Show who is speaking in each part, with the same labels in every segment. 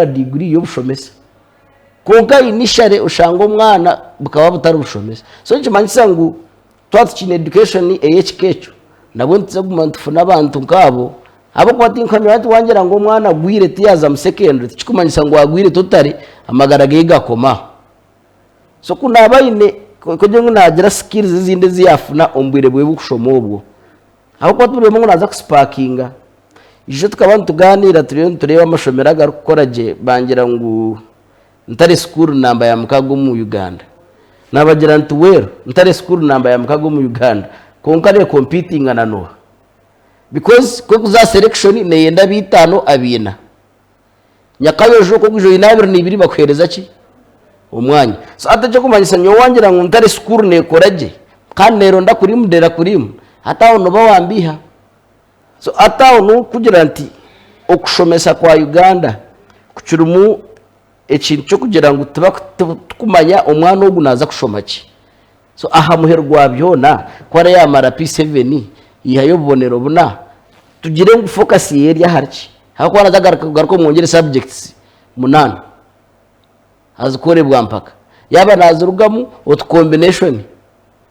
Speaker 1: Diguri y'obushomesa. Kwonka initially oshanga omwana bukaba butari bushomesa. So nikimanyisa ngu twaba tukiine education ey'ekika ekyo, nabwo nituza kuguma nitufuna abantu nk'abo ahabw'okuba tinkuhamya hati wangira ngu omwana agwire tiyaaza mu secondary tikikumanyisa ngu agwire totally amagara geye gakoma aho. So ku naaba aine ku ogire ngu naagira skills ezindi ezi yaafuna omu bwire bwe bw'okushoma obwo, Ahabw'okuba buri omwe ngu naaza kusipakinga. Ijo tukaba nitugaaniira turiyo nitureeba amashomero agarikukora gye bangira ngu Ntare school namba ya mukaaga omu Uganda. Naabagira nti well Ntare school namba ya mukaaga omu Uganda kwonka nekompitinga na nooha? Because ku erikuza aha selection neyenda abaitaano abaina. Nyakayojo ku orikwija oine 22 bakuheereza ki? Omwanya. So hati ekirikumanyisa nyowe wangira ngu Ntare school neekora gye kandi neeronda kurimu de la kurimu, hati aho nooba wambiiha. So hati aho n'okugira nti okushomesa kwa Uganda kukirimu ekintu ky'okugira ngu tibarikumanya omwana ogu naaza kushoma ki. So aha muheru gwa byona ku araabe yaamara P7 yaihayo obubonero buna, tugire ngu focus ye eri ahari ki? Ahabw'okuba naaza kugaruka omwongyere subjects munaana azikore bwampaka. Yaaba naazirugamu otu combination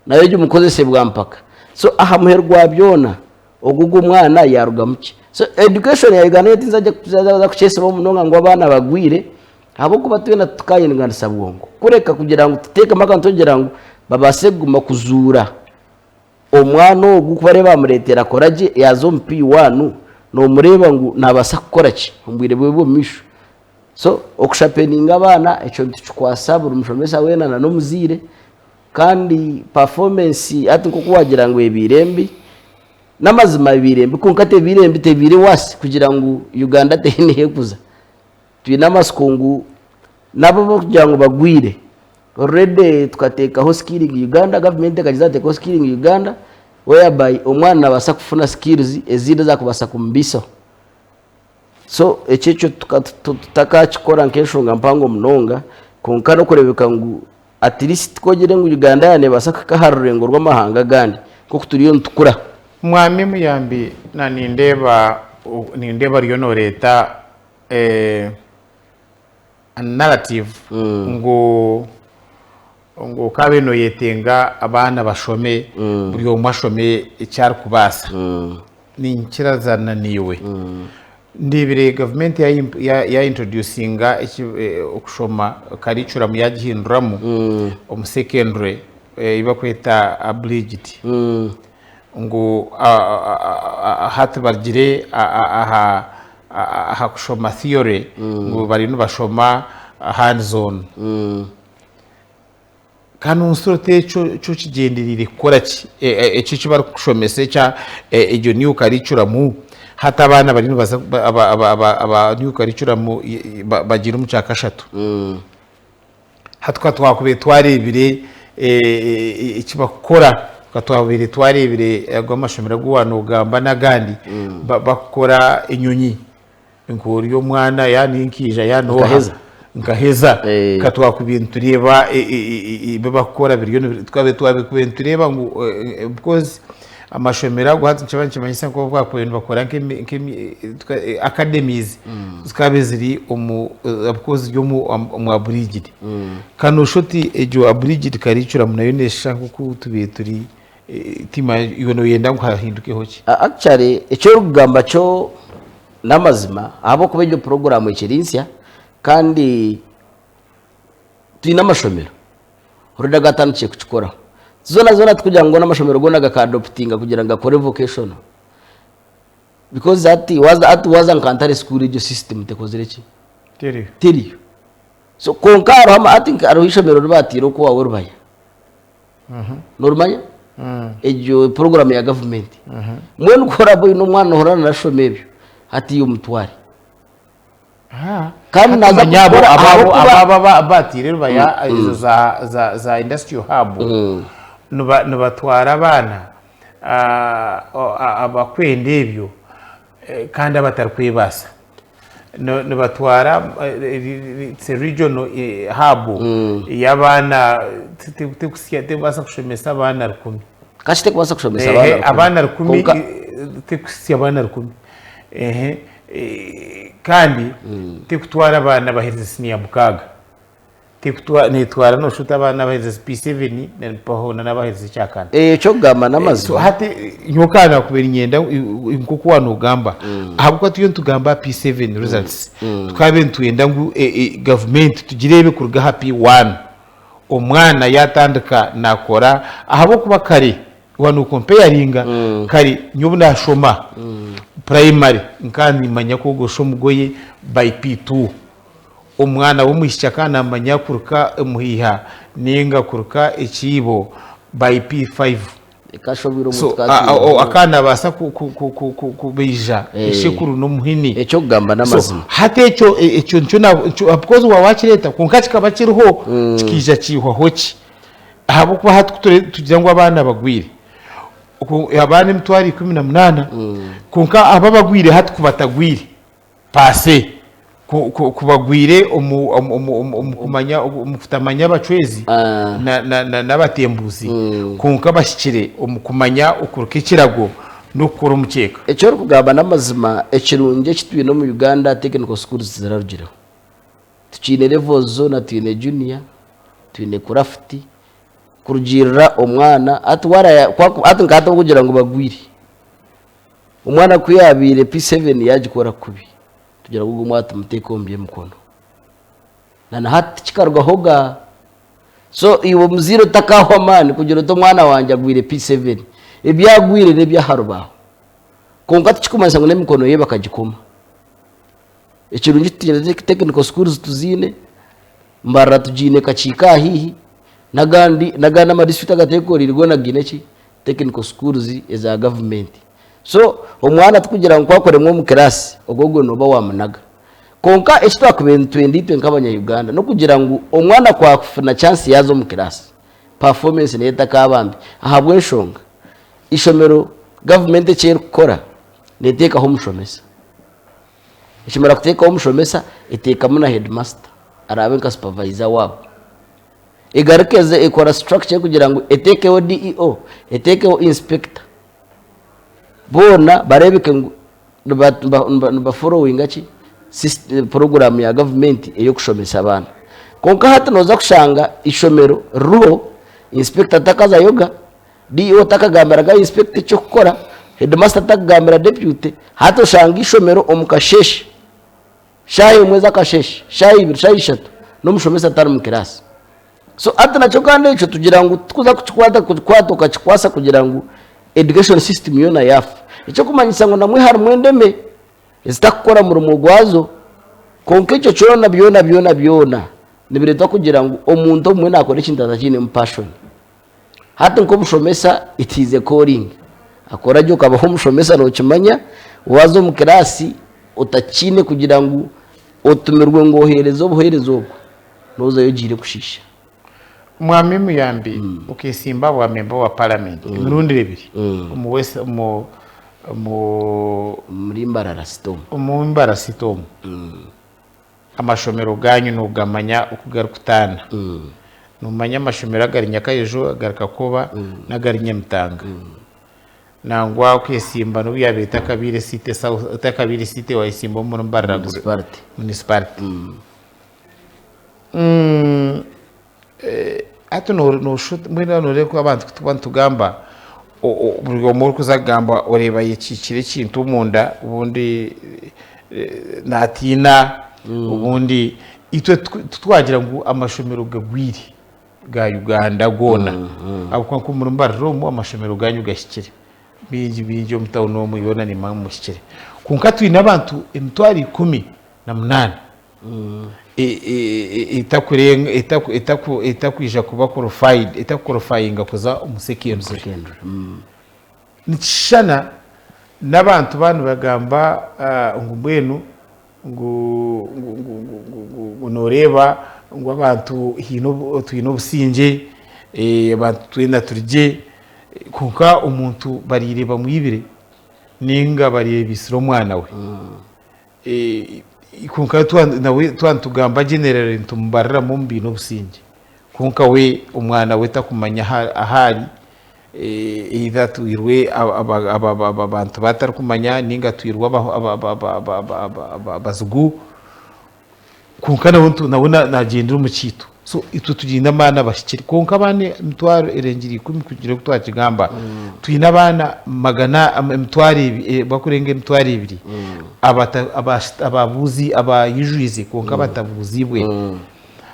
Speaker 1: nayo ogimukozese bwampaka. So aha muheru gwa byona ogu ogwo omwana yaarugamu ki? So education ya Uganda nyowe tinza kukyesibaho munonga ngu abaana bagwire ahabw'okuba twena titukaayinganisa bwongo. Kureka kugira ngu tuteekemu akantu kugira ngu babaase kuguma kuzuura Omwana ogu ku bariyo bamureetera akora gye yaaza omu P1 noomureeba ngu naabaasa kukora ki omu bwire bwe bw'omu maisho. So okushapeninga abaana ekyo nitukikwasa buri mushomesa weena na n'omuzaire kandi performance hati nk'oku waagira ngu ebaire mbi, n'amazima ebaire mbi kwonka tebaire mbi tebaire worse kugira ngu Uganda teine ahu erikuza. Twine amatsiko ngu nabo abarikugira ngu bagwire Already tukateekaho skilling Uganda, gavumenti ekagyeza yateekaho skilling Uganda whereby omwana nabaasa kufuna skills ezindi ezakubaasa kumubaisaho. So ekyo ekyo tutakakikora nk'enshonga mpango munonga kwonka n'okureebeka ngu at least ku ogire ngu Uganda yaaba neebaasa kuhika aha rurengo rw'amahanga agandi nk'oku turiyo nitukura.
Speaker 2: Mwami Muyambi na nindeeba nindeeba oriyo noreeta narrative ngu ngu okaabaire noyetenga abaana bashome buri omwe ashome eki arikubaasa. Ninkirazaana naiwe. Ndeebire gavumenti ya introducinga okushoma curriculum yagihinduramu omu secondary ei barikweta abridged ngu hati barugire aha aha kushoma theory ngu bariyo nibashoma hands on. Kandi nonsura oti ekyo kyo kigyendereire kukora ki? Ekyo eki barikukushomesa ekya egyo new curriculum hati abaana bariyo nibaza aba new curriculum bagiire omu kyakashatu. Hati ka twakubaire twareebire eki bakukora, ka twabaire twareebire ago amashomero agu waaba noogamba n'agandi bakukora enyonyi nk'ori omwana yaaba ni nkaija yaaba n'oha
Speaker 1: Nkaheza.
Speaker 2: nkaheza ka twakubaire nitureeba ebi bakukora biriyo twabaire nitureeba ngu because Amashomero ago hati nikaba nikimanyisa ngu bakubaire nibakora academies zikaba ziri omu ahabw'okuba ziri omu abridged. Kandi noshusha oti egyo abridged curriculum nayo neshusha nk'oku tubaire turi timanya iwe noyenda ngu hahindukeho ki?
Speaker 1: Actually eki orikugamba kyo n'amazima ahabw'okuba egyo puroguraamu ekiri nsya kandi twine amashomero Already agatandikire kukikoraho. Zoona zoona tikugira ngu goona amashomero goona gaka adoptinga kugira ngu gakore vocational. Because hati waza hati waza nka Ntare school egyo system tekozire ki?
Speaker 2: Teriyo.
Speaker 1: Teriyo. So kwonka hariho ama hati nka hariho ishomero ribatiire oku owaawe Rubaya. Norimanya? Egyo program ya government. Mbwenu ku oraabe oine omwana nohurira narashoma ebyo, hati iwe mutware. Kandi
Speaker 2: Hati
Speaker 1: naaza
Speaker 2: manya abo
Speaker 1: kukora
Speaker 2: ababo
Speaker 1: ahabw'okuba
Speaker 2: ababo aba- abatiire rubaya ezo za za za industrial hub niba nibatwara abaana ah, o- a- abakwenda ebyo eh, kandi abatarikwebaasa Ni- nibatwara eh, it's a regional eh, hub y'abaana ti- ti- tikusya tikubaasa kushomesa abaana rukumi
Speaker 1: Kashi tekubaasa kushomesa
Speaker 2: Ehe,
Speaker 1: abaana rukumi.
Speaker 2: abaana rukumi
Speaker 1: Kwonka
Speaker 2: eh, tikuhitsya abaana rukumi Ehe. Kandi tekutwara abaana abaherize siniya mukaaga, netwara noshuta abaana abaherize P7 mpaho n'abaherize ekyakana.
Speaker 1: Eky'okugamba n'amazima.
Speaker 2: So hati nyowe ka nakubaire niinyenda nk'oku waaba nogamba, ahabw'okuba turiyo nitugamba aha P7 results, tukabaire nitwenda ngu gavumenti tugireebe kuruga aha P1, omwana yatandika nakora ahabw'okuba kare Waaba nokompeyaringa kare nyowe obu nashoma purayimare nkaba nimanya kwogosha omugoye by P2. Omwana w'omwishiki akaba namanya kuruka omuhiha ninga kuruka ekiibo by P5.
Speaker 1: Ekashobire
Speaker 2: So
Speaker 1: omuntu ka
Speaker 2: akaba nabaasa kubaija eshekuru n'omuhini.
Speaker 1: Eky'okugamba
Speaker 2: So
Speaker 1: n'amazima.
Speaker 2: hati ekyo ekyo nikyo because waaba wakireeta kwonka kikaba kiriho kikaija kiihwaho ki? Ahabw'okuba hati ku tugira ngu abaana bagwire, abaana emitwaro 18, kwonka abo abagwire hati ku batagwire paase, ku bagwire omu kumanya omu kutamanya abacwezi n'abatembuuzi, kwonka bahikire omu kumanya okuruka ekirago n'okukora omukyeka.
Speaker 1: Eki orikugamba n'amazima, ekirungi eki twine omu Uganda technical schools tizirarugireho. Tukiine levels zoona twine junior, twine craft kurugiirira omwana hati waraya hati nka hati abarikugira ngu bagwire, omwana ku yaabaire P7 yaagikora kubi tugira ngu ogu omwana tumuteeke omu by'emikono na na hati tikikarugaho ga so iwe omuzaire otakaahwa amaani kugira oti omwana wangye agwire P7 ebi agwire n'eby'aha rubaaho kwonka tikikumanyisa ngu n'emikono ye bakagikoma. Ekirungi twine technical schools tuziine, Mbarara tugiine Kakiika aha haihi, n'agandi n'agandi ama district agatekoreire goona gaine ki technical schools eza gavumenti. So omwana tikugira ngu ku akuremwa omu class ogwo gwe nooba waamunaga. Kwonka eki twakubaire nitwenda itwe nk'abanya Uganda n'okugira ngu omwana ku akufuna chance yaaza omu class, performance neyo etakaaba mbi ahabw'enshonga ishomero gavumenti eki erikukora neeteekaho omushomesa. Ekimara kuteekaho omushomesa, eteekamu na headmaster araabe nka supervisor waabo. Egaruka eze ekora structure y'okugira ngu eteekeho DEO, eteekeho inspector. Boona bareebeke ngu niba followinga ki program ya gavumenti ey'okushomesa abaana. Kwonka hati nooza kushanga ishomero ririho, inspector takazayoga, DEO takagambiraga inspector eky'okukora, headmaster takagambira deputy, hati oshanga eishomero omu kasheeshe, shaaha emwe z'akasheeshe, shaaha ibiri, shaaha ishatu, n'omushomesa tari mu kiraasi. So hati nakyo kandi ekyo tugira ngu tikuza kukikwata kukikwata okakikwasa kugira ngu education system yoona yaafa. Ekirikumanyisa ngu namwe harimu endeme ezitakukora murimo gwazo, kwonka ekyo kyona byona byona byona nibireetwa kugira ngu omuntu obumwe naakora ekintu atakiinemu passion. Hati nk'omushomesa it is a calling. Akora gye okabaho omushomesa nokimanya, waaza omu kiraasi otakiine kugira ngu otumirwe ngu oheereze obuheereza obwo, nozayo ogiire kushiisha.
Speaker 2: Mwami Muyambi okesimba aha bwa memba wa paramenti emirundi ebiri omu West omu omu
Speaker 1: Omuri Mbarara City omu.
Speaker 2: Omu Mbarara City omu. Amashomero gaanyu noogamanya oku garikutaana. Noomanya amashomero agari Nyakaiju, agari Kakoba n'agari Nyamitanga. Nangwa okeesimba n'obu yaabaire etakabaire city south, etakabaire city wayesimba omuri Mbarara
Speaker 1: Municipality.
Speaker 2: Municipality. Hati nooshusha oti mbwenu nooreeba oku abantu ku turikuba nitugamba, buri omwe orikuza kugamba oreeba ayekiikire ekintu omunda obundi naatiina, obundi itwe titwagira ngu amashomero gagwire ga Uganda goona ahabw'okuba nk'omuri Mbarara omu amashomero gaanyu gahikire, maingi maingi omu tawuni omu yoona nimanya muhikire kwonka twine abantu 180,000. Etakwija kuba qualified, etakuqualifyinga kuza omu secondary. Nikishushana n'abantu baaba nibagamba ngu mbwenu ngu nooreeba ngu abantu twine obusingye, abantu twena turi gye, kwonka omuntu bariire bamwibire nainga bariire baitsire omwana we. Kwonka nawe twaba nitugamba generally nitumubariramu omu biine obusingye. Kwonka we omwana we takumanya ahu ari. Either atwirwe abantu batarikumanya ninga atwirwe abazigu kwonka nawe nagyendera omu kiito. So itwe tugiine abaana abahikire kwonka abaana emitwaro erengire ikumi kugira oku twakigamba, twine abaana magana emitwaro bakurenga emitwaro ebiri abayijwize kwonka batabuuzibwe.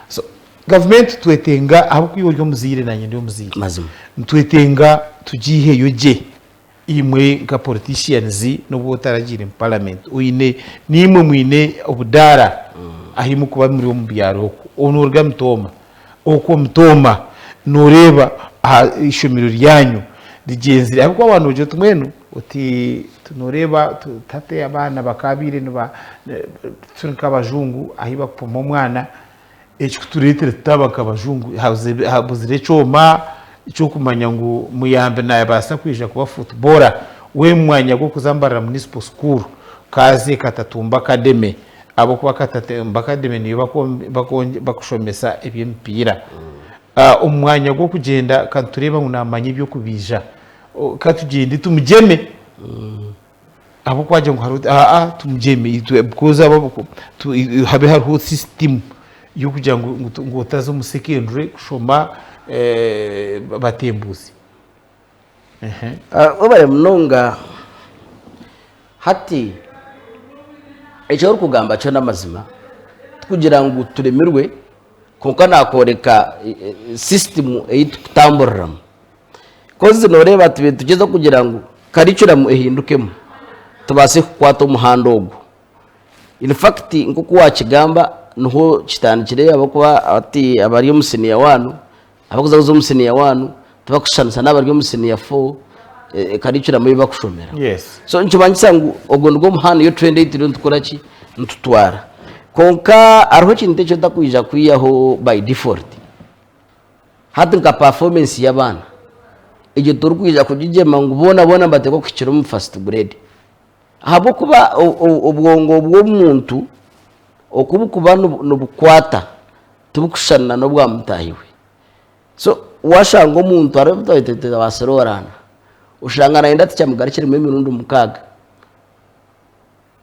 Speaker 2: So Gavumenti twetenga ahabw'okuba iwe ori omuzaire nanye ndi omuzaire.
Speaker 1: Mazima.
Speaker 2: Nitwetenga tugiiheyo gye imwe nka politicians n'obu otaragiire mu parliament oine niimwe mwine obudaara ahi mukuba muri omu byaro okwo. Obu noruga Mitooma okwo Mitooma noreeba aha ishomero ryanyu rigyenzire ahabw'okuba waaba nogira oti mbwenu oti noreeba hati abaana bakabaire niba turi nk'abajungu ahi bakupima omwana Ekikutureetera tutaaba nk'abajungu habuzire ekyoma ky'okumanya ngu Muyambi naabaasa kwija kuba footballer we omu mwanya gw'okuza Mbarara Municipal School kaaze Katatumba Academy ahabw'okuba Katatumba Academy niyo bakushomesa eby'emipiira. Omu mwanya gw'okugyenda ka nitureeba ngu naamanya eby'okubaija ka tugyende tumugyeme. Ahabw'okuba wagira ngu hariho aa tumugyeme itwe because abo habe hariho system y'okugira ngu ngu otaza omu secondary kushoma batembuuzi.
Speaker 1: Webare munonga hati eki orikugamba kyo n'amazima tikugira ngu turemirwe kwonka nakworeka system ei tukutamburiramu. Kozi noreeba tubaire nitugyezaho kugira ngu curriculum ehindukemu tubaase kukwata omuhanda ogwo. In fact nk'oku wakigamba niho kitandikire ahabw'okuba hati abari omu siniya wani, abarikuza kuza omu siniya wani tibakushushanisa n'abari omu siniya fo curriculum ei bakushomera. So nikimanyisa ngu ogwo nigwo muhanda niyo trend ei turiyo nitukora ki, nitutwara. Kwonka hariho ekintu eki otakwija kwihaho by default. Hati nka performance y'abaana, egyo torikwija kugigyema ngu boona boona nibateekwa kuhikira omu first grade. Ahabw'okuba obwongo bw'omuntu oku burikuba nibukwata tibukushushana n'obwa mutaahi we. So waashanga omuntu hariho obu twabaire tutabaasire oraana, oshanga naayenda tikyamugarukiremu emirundi mukaaga.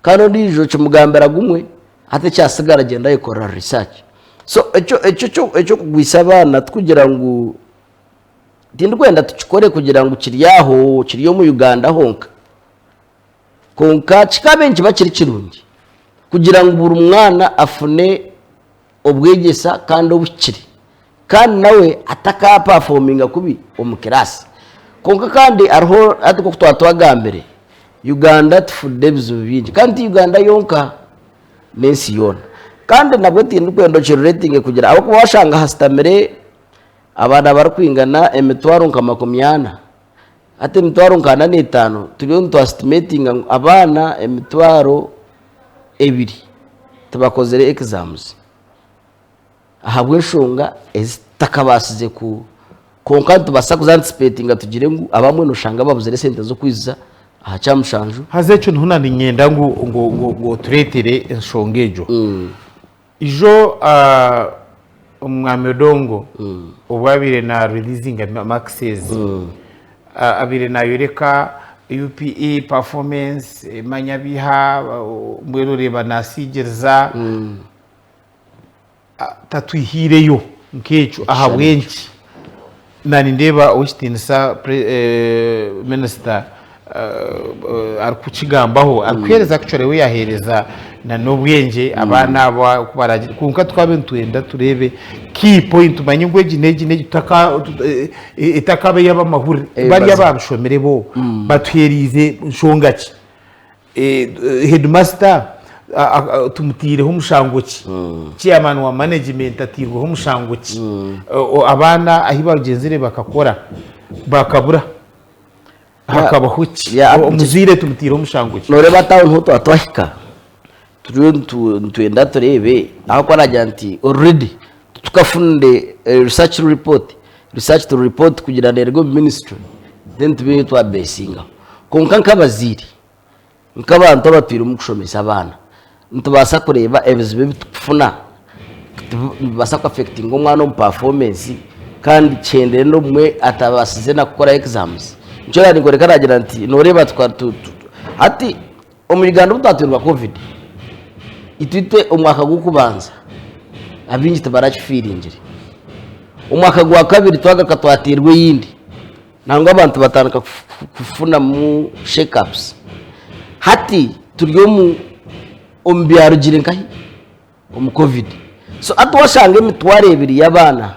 Speaker 1: Kandi ondiijo okimugambira gumwe hati ekyatsigara agyenda ayekorera research. So ekyo ekyo eky'okugwisa abaana tikugira ngu tindikwenda tukikore kugira ngu kiri aho kiri omu Uganda honka. Kwonka kikaabaire nikiba kiri kirungi kugira ngu buri mwana afune obwegyesa kandi obuhikire kandi nawe atakapafominga kubi omu kiraasi. Kwonka kandi hariho hati nk'oku twaba twagambire, Uganda tufudde ebizibu bingi kandi ti Uganda yonka n'ensi yoona. Kandi nabwo tindikwenda okirureetinge kugira ahabw'okuba waashanga hasitamire abaana barikwingana emitwaro nka makumi ana, hati emitwaro nka ana n'etaano turiyo nitwasitimeetinga ngu abaana emitwaro ebiri tibakozire exams ahabw'enshonga ezi tutakabaasize ku kwonka nitubaasa kuza anticipatinga tugire ngu abamwe noshanga babuzire esente z'okwiziza aha kyamushanju.
Speaker 2: Haza ekyo niho naninyenda ngu ngu ngu ngu otureetere enshonga egyo. Ijo Omwami Odongo obu abaire na releasinga marks ezi, abaire nayoreka UPE performance, manya biha, mbwenu oreeba nasiigiriza, tatwihiireyo nk'ekyo ahabw'enki? Nanindeeba ow'ekitiinisa minisita arikukigambaho arikuheereza actually we yaheereza n'obwengye abaana aba oku baragire kwonka twaba nitwenda tureebe key point tumanye ngu egi n'egi n'egi etakaba ey'abamahurire bari abaabishomire bo batuheereize nshonga ki? Headmaster tumuteireho mushango ki? Chairman wa management ateirweho mushango ki? Abaana ahi bagyenzire bakakora bakabura hakabaho ki? Omuzaire tumuteireho mushango ki?
Speaker 1: Noreeba hati aho niho twaba twahika turiyo nitwenda tureebe ahabw'okuba nagira nti already titukafunire research report, research to report kugira ngu eruge omu ministry then tube niyo twabesingaho. Kwonka nk'abazaire, nk'abantu abatwire omu kushomesa abaana, nitubaasa kureeba ebizibu ebi turikufuna nibibaasa ku affectinga omwana omu performance. Kandi kihendere n'obumwe atabaasize na kukora exams. Nikyo naninkoreka nagira nti noreeba tuka tu, tu, hati omu Uganda obu twateerwa covid, itwe itwe omwaka gw'okubanza abaingi tibarakifiiringire. Omwaka gwa kabiri twagaruka twateerwa eyindi, nangwa abantu batandika kufunamu shake ups. Hati turi omu omu byarugire nkahi? Omu covid. So hati washanga emitwaro ebiri y'abaana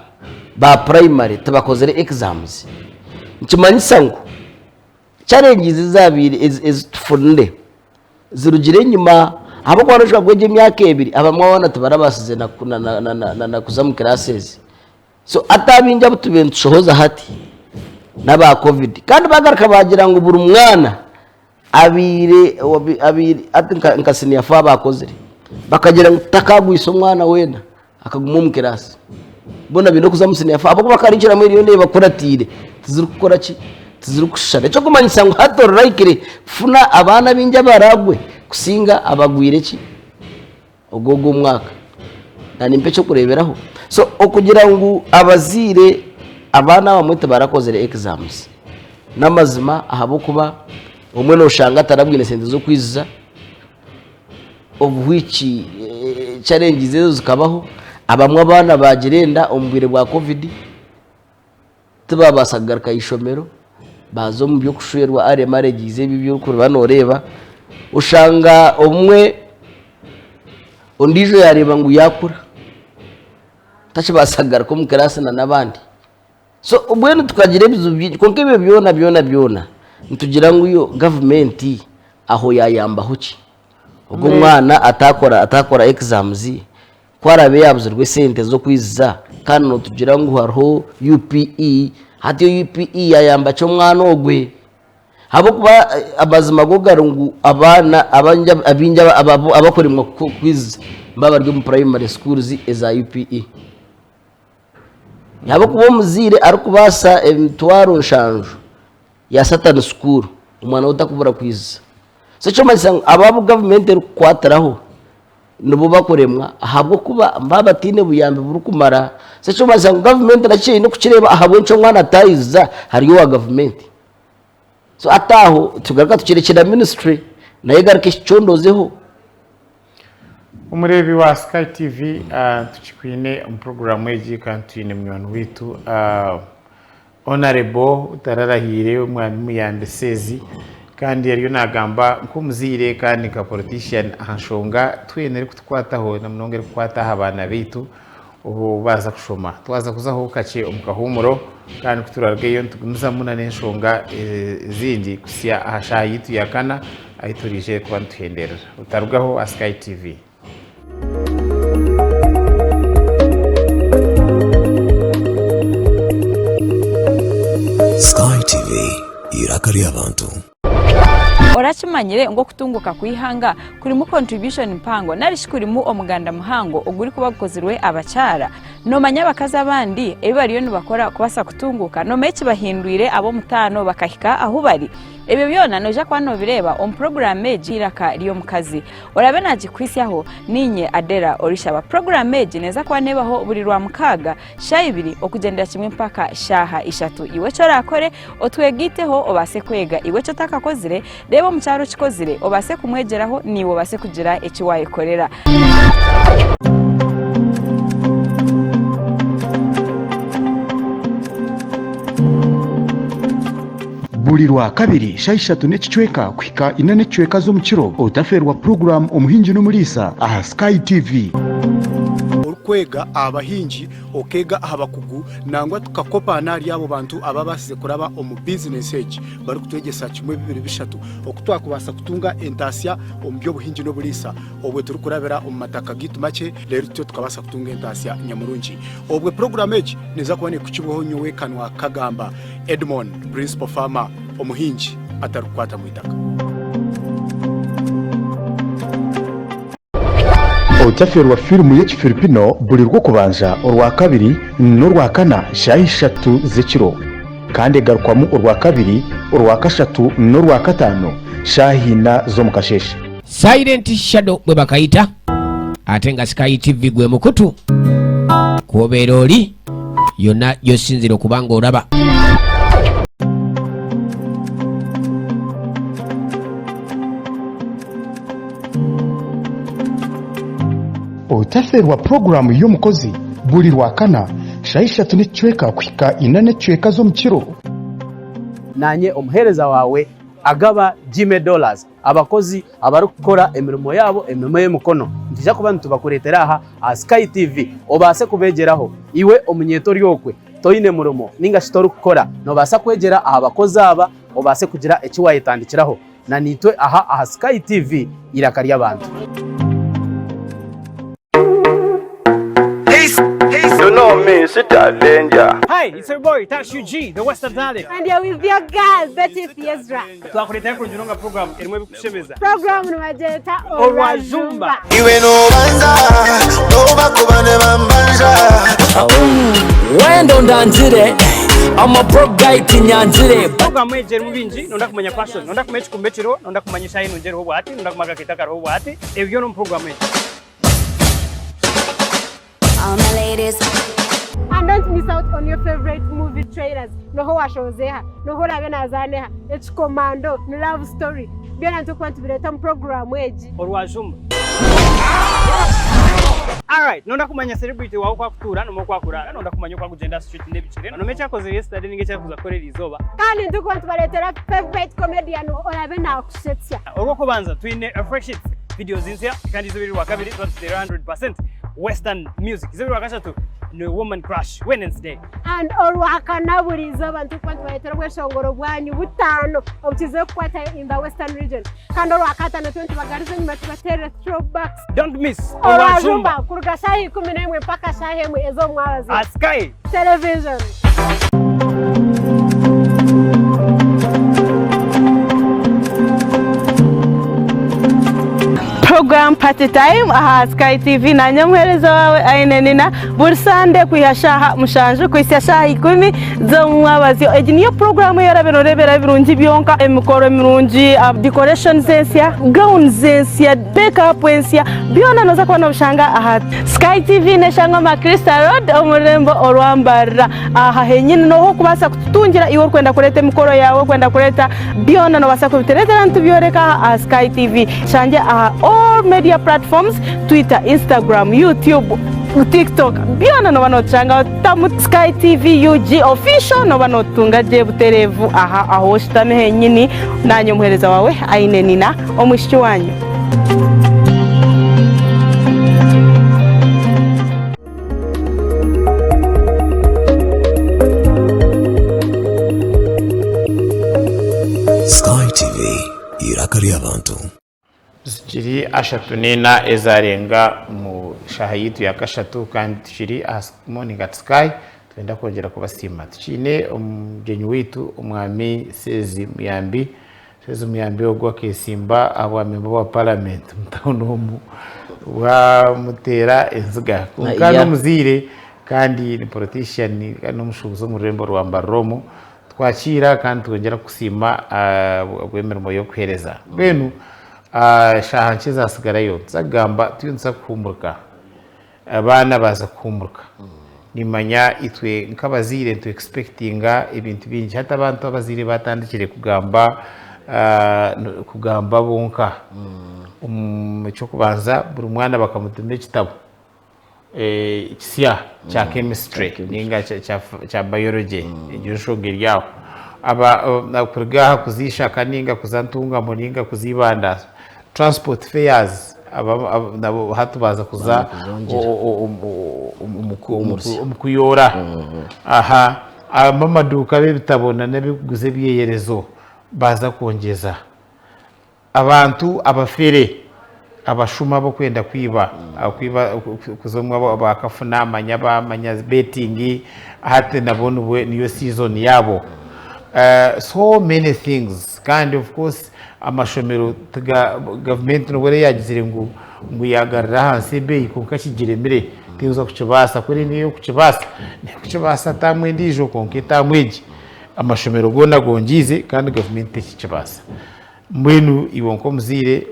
Speaker 1: ba primary tibakozire exams, nikimanyisa ngu challenges ezabaire ezitufunire zirugire enyima ahabw'okuba noshanga kwegya emyaka ebiri abamwe abaana tibarabaasize na kuza omu classes. So hati abaingi abu tubaire nitushohoza hati n'aba covid kandi bagaruka bagira ngu buri mwana abaire abaire hati nka siniya fo abakozire bakagira ngu tutakagwisa omwana weena akaguma omu kirasi boona baine okuza omu siniya fo ahabw'okuba karikiramu eriyo neebakuratiire tizirikukora ki tizirikushushana ekirikumanyisa ngu hati ori likely kufuna abaana baingi abaraagwe kusinga abagwire ki Ogwo ogwo omwaka na nimpa ekyokureberaho so okugira ngu abazaire abaana abamwe tibarakozire exams namazima ahabwokuba omwe noshanga atarabwine sente zokwiziza of which challenges ezo zikabaho abamwe abaana bagira enda omu bwire bwa covid. Tibabaasa kugaruka aha ishomero, baaza omu by'okushwerwa early marriages ebi ebi orikuba nooreeba, oshanga obumwe ondiijo yaareeba ngu yaakura takibaasa kugaruka omu kiraasi na n'abandi. So mbwenu tukagira ebizibu bingi kwonka ebyo byona byona byona nitugira ngu yo gavumenti aho yaayambaho ki? Ogwo omwana ataakora ataakora exams Ku araabe yaabuzirwe esente z'okwiziza kandi nootugira ngu hariho UPE, hati yo UPE yaayamba ki omwana ogwe? Ahabw'okuba amazima go gari ngu abaana abaingi abakuremwa kwiziza nibaba bari omu primary schools eza UPE. Ahabw'okuba omuzaire arikubaasa emitwaro nshanju ya satani school omwana we takubura kwiziza. So ekirikumanyisa ngu abo abu gavumenti erikukwatiraho nibo bakuremwa ahabw'okuba nibaba bataine buyambi burikumara. So ekirikumanyisa ngu gavumenti nakyo eine kukireeba ahabw'enki omwana ataayiziza hari owa gavumenti. So hati aho tugaruka tukirekyera minisitule nayo egaruke ekicondoozeho.
Speaker 2: Omureebi wa Sky TV tukikwine omu puroguraamu egi kandi twine munywani waitu Honarebo Utararahiire Omwami Muyambi Sezi kandi ariyo nagamba nk'omuzaire kandi nka politician aha nshonga twena erikutukwataho na munonga erikukwata aha baana baitu obu baaza kushoma. Twaza kuzaho kakye omu kahuumuro kandi ku turarugeyo nitugumizamu nana enshonga ezindi kuhitsya aha shaaha yaitu ya kana ahu turaije kuba nituhenderera. Otarugaho aha Sky TV.
Speaker 3: Sky TV, eiraka ry'abantu.
Speaker 4: Orakimanyire ngu okutunguka kw'eihanga kurimu contribution mpango narishi kurimu omuganda muhango ogurikuba gukozirwe abakyara? Nomanya abakazi abandi ebi bariyo nibakora kubaasa kutunguka? Nomanya ekibahindwire ab'omutaano bakahika ahu bari? Ebyo byona noija kuba nobireeba omu puroguraamu egi Eiraka ry'Omukazi. Oraabe naagikuhitsyaho, niinye Adela Orishaba. Puroguraamu egi neeza kuba neebaho buri Rwamukaaga, shaaha ibiri okugyendera kimwe mpaka shaaha ishatu. Iwe eki oraakore, otwegaiteho obaase kwega. Iwe eki otakakozire, reeba omukyara okikozire obaase kumwegyeraho naiwe obaase kugira eki waayekorera.
Speaker 5: Buri Rwakabiri shaaha ishatu n'ekicweka kuhika ina n'ekicweka z'omukiro, otafeerwa puroguraamu Omuhingi n'Omuriisa aha Sky TV.
Speaker 6: Orikwega aha bahingi, okeega aha bakugu nangwa tukakopaana ahari abo bantu ababaasize kuraba omu bizinesi egi barikutwegyesa kimwe bibiri bishatu oku twakubaasa kutunga entaasya omu by'obuhingi n'oburiisa obwo turikurabira omu mataka gaitu makye reero tutyo tukabaasa kutunga entaasya nyamurungi. Obwo puroguraamu egi neeza kuba neekukibwaho nyowe Kanwa Kagamba. Edmond, Principal Farmer, omuhingi atarikukwata mu itaka.
Speaker 5: Otafeerwa firimu y'Ekifilipino buri Rwokubanza, Orwakabiri n'Orwakana shaaha ishatu z'ekiro kandi egarukwamu Orwakabiri, Orwakashatu n'Orwakataano shaaha ina z'omu kasheeshe.
Speaker 7: Silent Shadow bwe bakayita ate nga Sky TV gwe mukutu kwobeera oli. Yonna gy'osinziira okuba ng'olaba.
Speaker 5: Otaferwa puroguraamu y'omukozi buri Rwakana shaaha ishatu n'ekicweka kuhika ina n'ekicweka z'omukiro.
Speaker 8: Naanye omuheereza waawe agaba Jimmy Dollars. Abakozi abarikukora emirimo yaabo emirimo y'emikono nitwija kuba nitubakureetera aha aha Sky TV obaase kubeegyeraho. Iwe omunyeeto ori okwe toine murimo ninga shi torikukora noobaasa kwegyera aha bakozi aba obaase kugira eki waayetandikiraho na naitwe aha aha Sky TV eiraka ry'abantu.
Speaker 9: You know me, Sita Danger.
Speaker 10: Hi, it's your boy Tash UG, the Western Talent.
Speaker 11: And you're with your girl, Betty Fiezra.
Speaker 10: Twakureetera kurungi nga program erimu ebikushemeza.
Speaker 11: Program nibagyeta
Speaker 10: Orwajumba.
Speaker 12: Iwe nobanza nobakuba ne bambanja
Speaker 13: Wendo ndangire I'm a broke guy tinyangire
Speaker 10: Program egi erimu bingi, nonda kumanya fashion, nonda kumanya ekikumba ekiriho, nonda kumanya eshaaha enungi eriho obwahati, nonda kumanya akakeito akariho obwahati, ebyo byona omu program egi.
Speaker 11: All my ladies. And don't miss out on your favorite movie trailers. Noho washozeha, noho orabe nazaneha, ekikomando, ni love story. Byona nitukuba nitubireeta omu puroguraamu egi.
Speaker 10: Orwajumba. Alright, nonda kumanya celebrity wawe oku akutuura nomanya oku akuraara, nonda kumanya oku akugyenda aha street n'ebigyere, nomanya eki akozire yesterday ninga eki arikuza kukora eriizooba.
Speaker 11: Kandi nitukuba nitubareetera favorite comedian orabe nakushetsya.
Speaker 10: Orw'okubanza twine Fresh Hits, videos nsya kandi eizooba eri Rwakabiri tuba nituteera 100%. Western music. Izooba rwakashatu ni Woman Crush Wednesday.
Speaker 11: And orwakana buri izooba nitukuba nitubareetera obweshongoro bwanyu butaano obukizire kukwatayo in the Western region. Kandi orwakataano tube nitubagariza enyima tubateerere throwbacks.
Speaker 10: Don't miss
Speaker 11: Orwajumba kuruga shaaha 11 mpaka shaaha emwe ez'omwabazyo.
Speaker 10: At Sky
Speaker 11: Television.
Speaker 14: Program Party Time aha Sky TV nanye omuheereza waawe Aine Nina buri Sande kwiha shaaha mushanju kuhitsya shaaha ikumi z'omumwabazyo. Egi niyo puroguramu ei orabe nooreeberaho ebirungi byonka, emikoro emirungi, decorations ensya, gowns ensya, make up ensya, byona nooza kuba noobishanga aha Sky TV n'eshangwa aha Crystal Road omu rurembo orwa Mbarara. Aha henyini nooha orikubaasa kututungira iwe orikwenda kureeta emikoro yaawe, orikwenda kureeta byona noobaasa kubitureetera nitubyoreka aha aha Sky TV. Shangye aha all media platforms, Twitter, Instagram, YouTube, TikTok byona nooba nootushangaho tamu Sky TV UG official nooba nootutunga gye butereevu aha ahu oshutami henyini. Naanye omuheereza waawe Aine Nina omwishiki waanyu.
Speaker 3: Sky TV, eiraka ry'abantu.
Speaker 2: Zikiri ashatu n'ena ezarenga omu shaaha yaitu ya kashatu kandi tukiri aha Morning at Sky twenda kwongyera kubasiima. Tukiine omugyenyi waitu Omwami Sezi Muyambi. Sezi Muyambi ogu akeesimba aha bwa memba bwa parliament omu tawuni omu bwamuteera enziga kwonka n'omuzaire kandi ni politician kandi n'omushuubuzi omu rurembo rwa Mbarara omu. Twakiira kandi twongyera kukusiima ahabw'emirimo y'okuheereza. Mbwenu eshaaha nkye zaatsigarayo, nituza kugamba turiyo nituza kuhuumurika. Abaana baaza kuhuumurika. Nimmanya itwe nk'abazaire nitu expectinga ebintu bingi. Hati abantu abazaire baatandikire kugamba kugamba bonka. Eky'okubanza buri mwana bakamutuma ekitabo. Ekisya kya chemistry ninga kya biology egyo nshonga eri aho. Kuruga aha kuza Ishaka ninga kuza Ntungamo ninga kuza Ibanda transport fares nabo hati baaza kuza omu kuyoora. Aha ab'amaduuka b'ebitabo n'ab'okuguza ebyeyerezo baaza kwongyeza. Abantu abafere, abashuma ab'okwenda kwiba, kwiba kuza omu ba kafuna manya ba manya betting hati nabo nibwo niyo season yaabo. So many things kandi of course amashomero tiga gavumenti nobwo eriyo yagizire ngu ngu yagarura ahansi ebeeyi kwonka kigiremire tekuza kukibaasa ku eri niyo erikukibaasa nerikukibaasa taamu endiijo kwonka etaamu egi amashomero goona gongiize kandi gavumenti tekikibaasa. Mbwenu iwe nk'omuzaire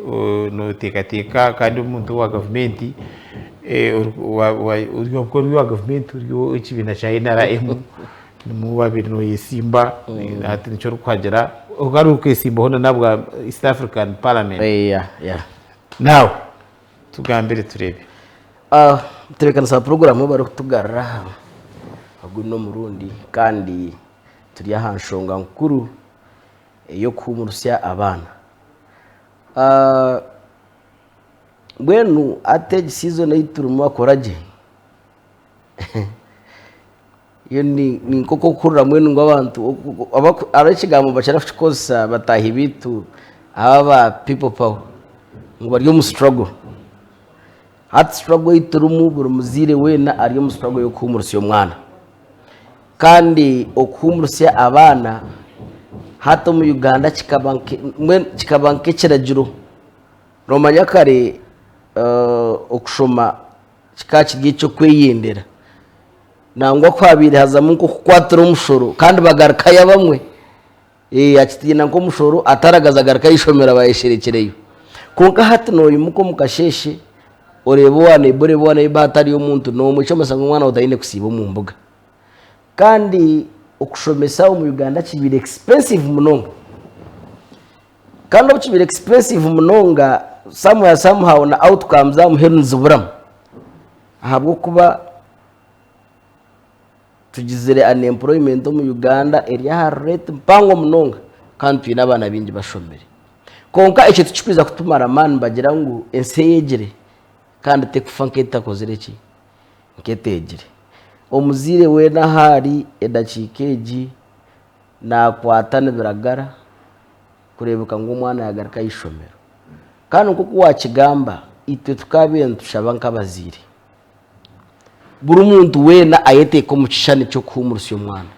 Speaker 2: nooteekateeka kandi omuntu owa gavumenti Ori owa gavumenti ori ow'ekibiina kya NRM nimwo wabaire noyesimba hati nikyo orikuhagira hariho orikwesimbaho na n'ahabwa East African Parliament. Now tugambire tureebe.
Speaker 1: Entebeekanisa puroguraamu ei barikutugarura aha ogu n'omurundi kandi turi aha nshonga nkuru ey'okuhuumurusya abaana. Mbwenu hati egi sizoni ei turimu akora gye, yo ni nk'oku orikuhurira mbwenu ngu abantu hariho ekigambo nibakira kukikozesa bataahi baitu aba aba people power ngu bari omu struggle. Hati struggle ei turimu buri muzaire weena ari omu struggle y'okuhuumurusya omwana. Kandi okuhuumurusya abaana hati omu Uganda kikaba mbwenu kikaba nk'ekiragiro. Noomanya kare okushoma kikaba kiri eky'okweyendera. Nangwa ku haabaire hazamu nk'okukwatira omushoro kandi bagarukayo abamwe, akitiina nk'omushoro ataragaza agaruka aha ishomero aba ayesherekyereyo. Kwonka hati nooyimuka omu kasheeshe oreeba owa neiba oreeba owa neiba hatariyo omuntu n'omwe ekirikumanyisa ngu omwana waawe taine kusiiba omu mbuga. Kandi okushomesa omu Uganda kibaire expensive munonga. Kandi obu kibaire expensive munonga somewhere somehow na outcomes aha muheru niziburamu ahabw'okuba tugizire unemployment omu Uganda eri aha rate mpango munonga kandi twine abaana baingi bashomire. Kwonka ekyo tikikwija kutumara amaani nibagira ngu ensi eyegire kandi tekufa nk'etakozire ki? Nk'eteegire. Omuzaire weena ahu ari edakiika egi Naakwata nibiragara kureebeka ngu omwana yaagaruka aha ishomero. Kandi nk'oku waakigamba, itwe tukaabaire nitushaba nk'abazaire, buri muntu weena ayeteeke omu kishushani ky'okuhuumurisa omwana.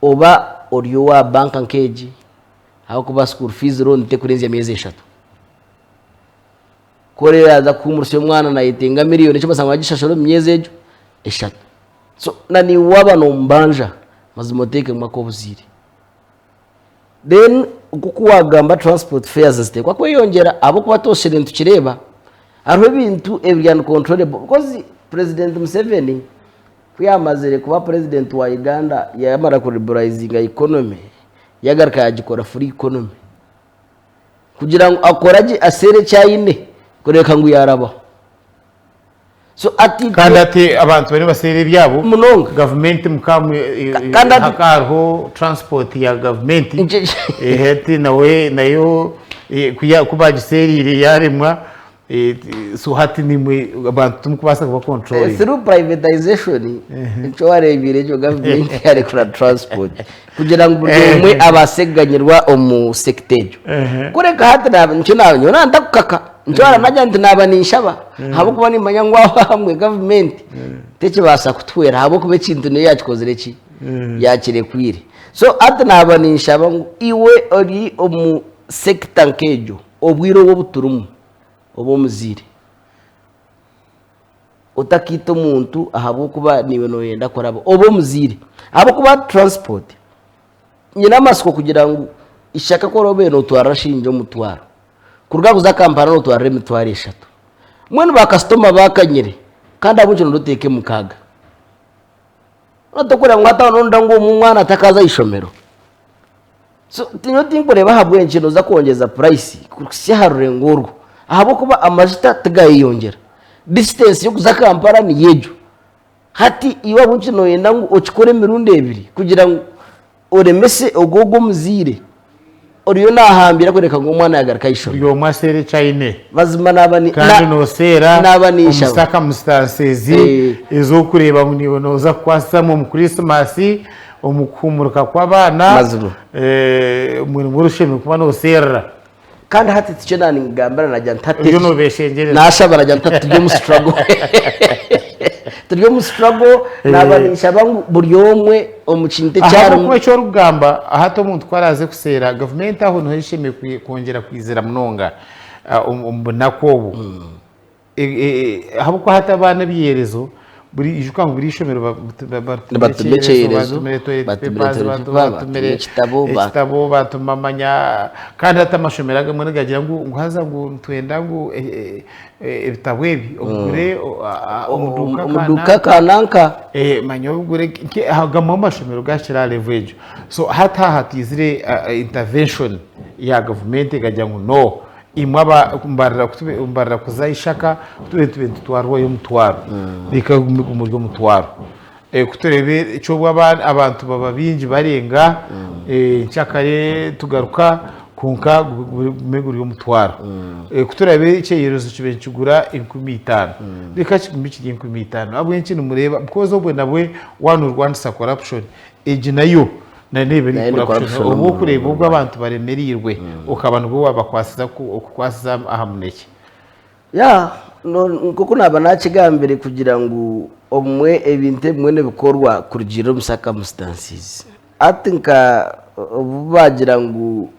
Speaker 1: Oba ori owa banka nk'egi, ahabw'okuba school fees loan tekurenzya myezi eshatu. Ku oraabe yaaza kuhuumurisa omwana naayetenga miriyoni ekyo osanga agishashura omu myezi egyo eshatu. So na naiwe waaba noomubanja mazima oteekemu ak'obuzaire. Then nk'oku waagamba transport fares niziteekwa kweyongyera ahabw'okuba twosire nitukireeba hariho ebintu ebiri uncontrollable because President Museveni ku yaamazire kuba president wa Uganda yaamara ku liberalizinga economy yagaruka yaagikora free economy. Kugira ngu akore gye aseere eki aine kureebeka ngu yaarabaho. So ati
Speaker 2: Kandi ati abantu bariyo nibaseera ebyabo
Speaker 1: munonga
Speaker 2: gavumenti mukamu
Speaker 1: Kandi ati-
Speaker 2: haka hariho transport ya gavumenti hati nawe nayo ku bagiseeriire yaremwa so hati nimwe abantu timukubaasa kuba controlling.
Speaker 1: Through privatization nikyo wareebire ekyo gavumenti yarekura transport kugira ngu buri omwe abaase kuganyirwa omu sector egyo. Kureka hati naaba nikyo naaba nyowe naaba ntakukaka nikyo waaba nagira nti naaba ninshaba ahabw'okuba nimmanya ngu aho ahamwe gavumenti tekibaasa kutuhwera ahabw'okuba ekintu niyo yaakikozire ki yaakirekwire. So hati naaba ninshaba ngu iwe ori omu sector nk'egyo obwire obu obu turimu obe omuzaire. Otakaita omuntu ahabw'okuba naiwe nooyenda kuraba. Obe omuzaire. Ahabw'okuba transport, nyine amatsiko kugira ngu ishaka ku oraabe nootwarira shiringi omutwaro, kuruga kuza Kampala nootwarira emitwaro eshatu. Mbwenu baakasitoma baakanyire kandi ahabw'enki nooyenda oteeke mukaaga? Otakureba ngu hati aho noronda ngu omwana atakaaza aha ishomero. So nyowe tinkureeba ahabw'enki nooza kwongyeza purayisi kuhitsya aha rurengo orwo ahabw'okuba amajuta tigayeyongyera. Disitansi y'okuza Kampala niyo egyo. Hati iwe ahabw'enki nooyenda ngu okikore emirundi ebiri kugira ngu oremese ogwo ogwo omuzaire oriyo naahambira kureka ngu omwana yaagaruka aha ishomero.
Speaker 2: Buri omwe aseere eki aine.
Speaker 1: Mazima naaba ni-
Speaker 2: Kandi
Speaker 1: na-
Speaker 2: nooseera
Speaker 1: naaba
Speaker 2: omu
Speaker 1: ninshaba.
Speaker 2: circumstances ez'okureeba ngu naiwe nooza kukwasizamu omu Christmas, omu kuhuumurika kw'abaana,
Speaker 1: Mazima.
Speaker 2: mbwenu mbwenu oshemereire kuba nooseerera.
Speaker 1: Kandi hati tikyo naaningambira nagira nti hati
Speaker 2: Oriyo noobeshengyereza.
Speaker 1: Naashaba nagira nti hati turi omu struggle. Turi omu struggle naaba ninshaba ngu buri omwe omu kintu eki arimu.
Speaker 2: Ahabw'okuba eki orikugamba hati omuntu ku araaze kuseera, gavumenti aho niho eshemereire kwongyera kwizira munonga omu bunaku obu. Ahabw'okuba hati abaana ebyeyerezo. Buri ijuka ngu buri ishomero
Speaker 1: Nibatuma ekyeyerezo,
Speaker 2: batumire toilet
Speaker 1: batumire
Speaker 2: papers,
Speaker 1: toilet paper,
Speaker 2: batumire
Speaker 1: batumire ekitabo,
Speaker 2: ekitabo, batuma manya kandi hati amashomero agamwe nigagira ngu ngu haza ngu nitwenda ngu ebitabo ebi obigure omu duuka
Speaker 1: Omu duuka kananka.
Speaker 2: Manya obigure gamwe amashomero gahikire aha level egyo. So hati aha hatiizire intervention ya gavumenti ekagira ngu no Imwe aba mbarira kutube mbarira kuza ishaka kutube nitube nitutwarwayo omutwaro reka gume gumuri omutwaro Eh, kuturebe kyobwa aba- abantu baba bingi barenga eh, nkyakare tugaruka kwonka gu- gu- gume guri omutwaro Eh, kuturabe ekyeyerezo kibe nikigura 5000 reka kigume kiri 5000 ahabw'enki nimureba because obwe nabwe wanorwanisa corruption egi nayo Nayo neeba eri
Speaker 1: Nayo ni
Speaker 2: corruption.
Speaker 1: corruption
Speaker 2: Obu
Speaker 1: omu-
Speaker 2: okureeba obu abantu baremereirwe okaba nibwo wabakwasiza ku- okukwasiza aha munekye.
Speaker 1: Ya, no- nk'oku naaba naakigambire kugira ngu obumwe ebintu ebimwe nibikorwa kurugiirira omu circumstances. Hati nka obu baagira ngu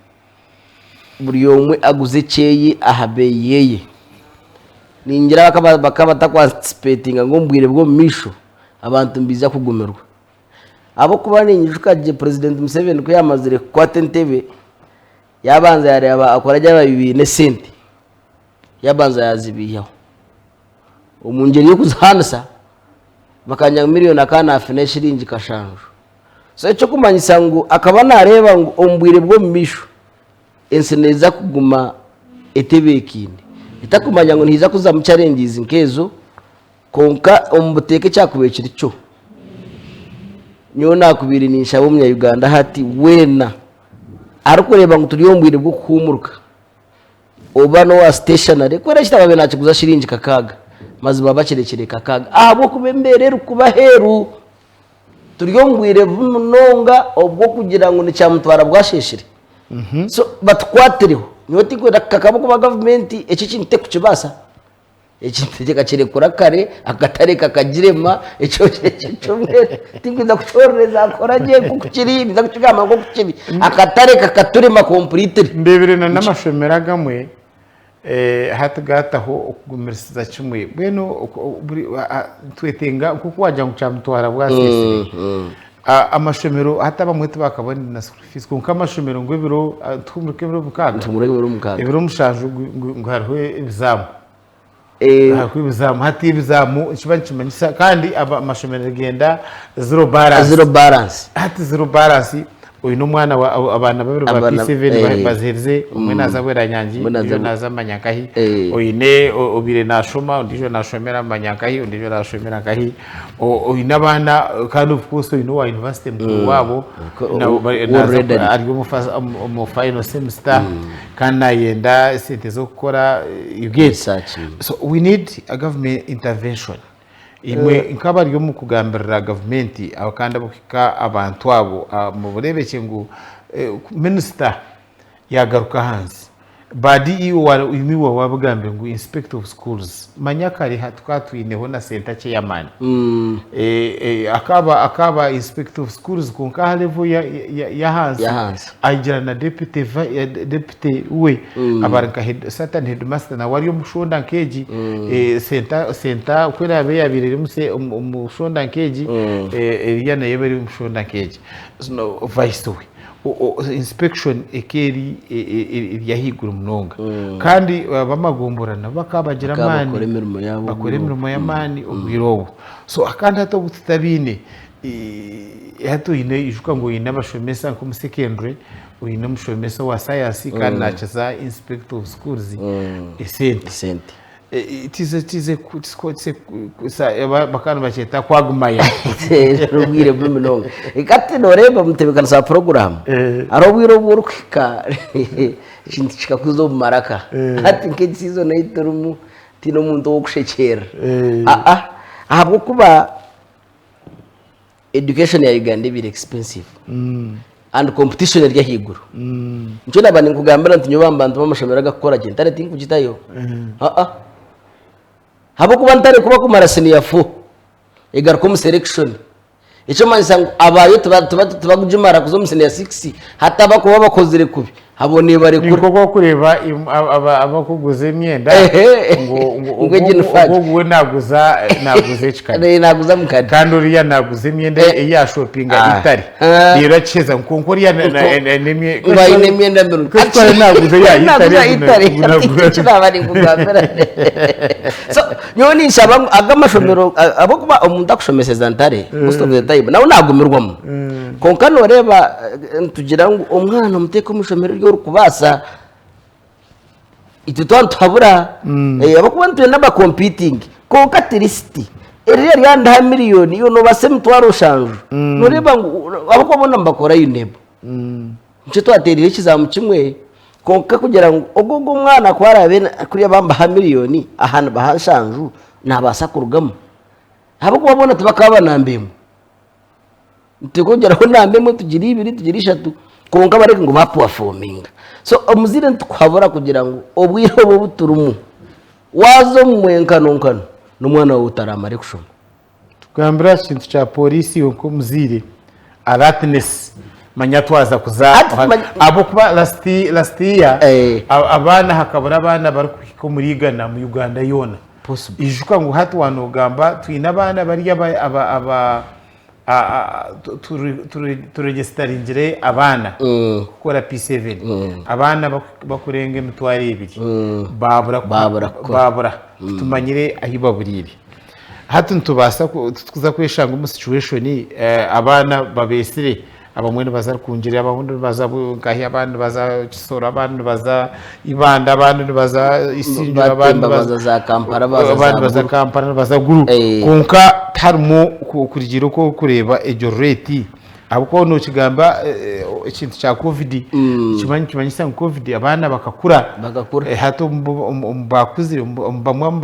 Speaker 1: buri omwe aguze ekyeye aha beeyi yeye, ningira bakaba bakaba batakwantisipeetinga ngu omu bwire bw'omu maisho abantu nibaija kugumirwa. Ahabw'okuba ninyijuka gye Purezidenti Museveni ku yaamazire kukwata entebe, yaabanza yaareeba abakuragye ababaire baine esente, yaabanza yaazibiihaho. Omu ngyeri y'okuzihaanisa, bakanga ngu miriyoni akaba naafuna eshiringi kashanju. So ekirikumanyisa ngu akaba naareeba ngu omu bwire bw'omumaisho, ensi neeza kuguma etebeekaine, etarikumanya ngu nihaija kuzamu challenges nk'ezo. Kwonka omu buteeka ekyakubaire kiri kyo, nyowe naakubaire ninshaba omunya-Uganda hati weena arikureeba ngu turi omu bwire bw'okuhuumurika, oba n'owa siteeshanare, kubera ekitabo abaire naakiguza shiringi kakaaga, mazima bakirekyere kakaaga ahabw'okuba embeera erikuba aheeru. Turi omu bwire bubi munonga obw'okugira ngu nikyamutwara bwasheeshire. So batukwatireho. Nyowe tinkwenda kukakaba kuba gavumenti eki ekintu terikukibaasa. Ekintu kakirekura kare akatare kakagirema ekyo tinkwija kukyorobereza nkora gye nk'oku kiri ninza kukigamba nk'oku kiri akatare kakaturema completely.
Speaker 2: Ndebire na n'amashomero agamwe hati gataho okugumirisiza kimwe mbwenu twetenga nk'oku wagira ngu kyamutwara bwasesire amashomero hati abamwe tibakabonire na school fees kwonka amashomero ngu ebiro tuhumurike ebiro mukaaga
Speaker 1: Tuhumurike ebiro mukaaga.
Speaker 2: ebiro mushanju ngu- ngu ngu hariho ebizaamu hariho ebizaamu hati ebizaamu nikiba nikimanyisa kandi aba- amashomero nigenda zero balance
Speaker 1: Zero balance.
Speaker 2: hati zero balance oine omwana wa- abo- abaana babiri ba
Speaker 1: Abaana-
Speaker 2: P7 ba- baziherize omwe naza Bweranyangi
Speaker 1: Omwe naza
Speaker 2: ondiijo
Speaker 1: Bwe-
Speaker 2: naza Manyankahi oine o- obaire nashoma ondiijo nashomera Manyankahi ondiijo nashomera nkahi O- oine abaana kandi of course oine owa university mukuru waabo
Speaker 1: Ko-
Speaker 2: na-
Speaker 1: o-
Speaker 2: naza
Speaker 1: already ari.
Speaker 2: ari omu fas- omu- omu final semester kandi nayenda esente z'okukora you get
Speaker 1: Research.
Speaker 2: so we need a government intervention imwe nk'abari omu kugambirira gavumenti abo kandi abakuhika abantu abo ah, mubureebekye ngu eh, minisita yagaruka ahansi Ba DEO wa niiwe wabigambire ngu inspector of schools manya kare ha tukaba twineho na center chairman Eh, eh, akaba akaba inspector of schools kwonka aha level ya- ya- y'ahansi
Speaker 1: Y'ahansi.
Speaker 2: agira na deputy va- eh, deputy we abari nka head, certain headmaster nawe ari omushonda nk'egi eh, center center ku eraabe yabaire eri omu- omu omushonda nk'egi eh, eriya nayo eba eri omushonda nk'egi So, no, vice we Inspection eka eri eri ahaiguru munonga kandi ab'amagombora nabo bakaba bagira amaani
Speaker 1: Bakora emirimo yaabo
Speaker 2: bakora emirimo y'amaani obwire obwo so kandi hati obu tutabiine hati oine ijuka ngu oine abashomesa nk'omu secondary oine omushomesa owa science kandi naakiza inspector of schools esente
Speaker 1: esente
Speaker 2: Bakaba nibakyeta quagmire.
Speaker 1: Obwire bubi munonga. Hati noreeba omutebeekanisa wa puroguraamu hariho obwire obu orikuhika ekintu kikakuza omu maraka. Hati nk'egi siizoni ei turimu tihaine omuntu ow'okushekyerera. Ahabw'okuba Education ya Uganda ebaire expensive and competition eri ahaiguru. Nikyo naba ninkugambira nti nyowe omu bantu b'amashomero agakukora gye ntare tinkugitayo. Aa. Ahabw'okuba ntare kuba kumara senior four egaruka omu selection. Ekimanyisa ngu abayo tibakugimara kuza omu senior six hati abakuba bakozire kubi. Abo nibarekura.
Speaker 2: Ni nk'oku orikureeba abarikuguza emyenda ngu
Speaker 1: Ngu egi ni fake.
Speaker 2: ogu we naaguza naaguza ekikari.
Speaker 1: Naaguza mukari.
Speaker 2: Kandi oriya naaguza emyenda ei yaashopinga
Speaker 1: Ah.
Speaker 2: itari.
Speaker 1: Ah.
Speaker 2: Reero akiheza ngu kwonka oriya
Speaker 1: Ngu aine emyenda mirungi.
Speaker 2: Kwonka naaguza eya
Speaker 1: Naaguza
Speaker 2: itari.
Speaker 1: itari. Eki naaba ninkugambira. So nyowe ninshaba ngu aga amashomero ahabw'okuba omuntu akushomeseza ntare most of the time nawe naagumirwamu. Kwonka nooreeba nitugira ngu omwana omuteeke omu ishomero eri orikubaasa, itwe twaba nituhabura ahabw'okuba nitwenda bakompitinge kwonka at least eririya ryandiha miriyoni iwe noobaasa emitwaro nshanju, nooreeba ngu ahabw'okuba boona nibakora UNEB. Nikyo twateereire ekizaamu kimwe kwonka kugira ngu ogwo ogwo omwana ku araabe kuriya bamubaha miriyoni aha nibaha nshanju naabaasa kurugamu ahabw'okuba boona tibakaba namba emwe. Nituteekwa kugiraho namba emwe tugire ibiri tugire ishatu kwonka bareke ngu bapafominga. So omuzaire nitukuhabura kugira ngu obwire obu obu turimu waaza omu mwenkanonkano n'omwana waawe otaraamare kushoma.
Speaker 2: Tugambire aha kintu kya pooriisi iwe nk'omuzaire alertness manya twaza kuza ahabw'okuba last last year abaana hakabura abaana barikuhika omuri igana omu Uganda yoona. Ijuka ngu hati waanogamba twine abaana bari aba aba aba turegisitaringire abaana kukora P7 abaana bakurenga emitwaro ebiri babura babura titumanyire ahi baburiire. Hati nitubaasa titukuza kweshanga omu situation abaana babeetsire Abamwe nibaza Rukungiri, abamwe nibaza Nkahi, abandi nibaza Kisoro, abandi nibaza Ibanda, abandi nibaza Isingiro, abandi
Speaker 1: Batemba baza za Kampala, baza za
Speaker 2: abandi baza
Speaker 1: Gulu.
Speaker 2: Kampala, nibaza Gulu. Kwonka tiharimu kurugiirira oku orikureeba egyo rate ahabw'okuba nookigamba ekintu kya covid nikimanyisa ngu covid abaana bakakura hati omu baakuzire omu bamwe omu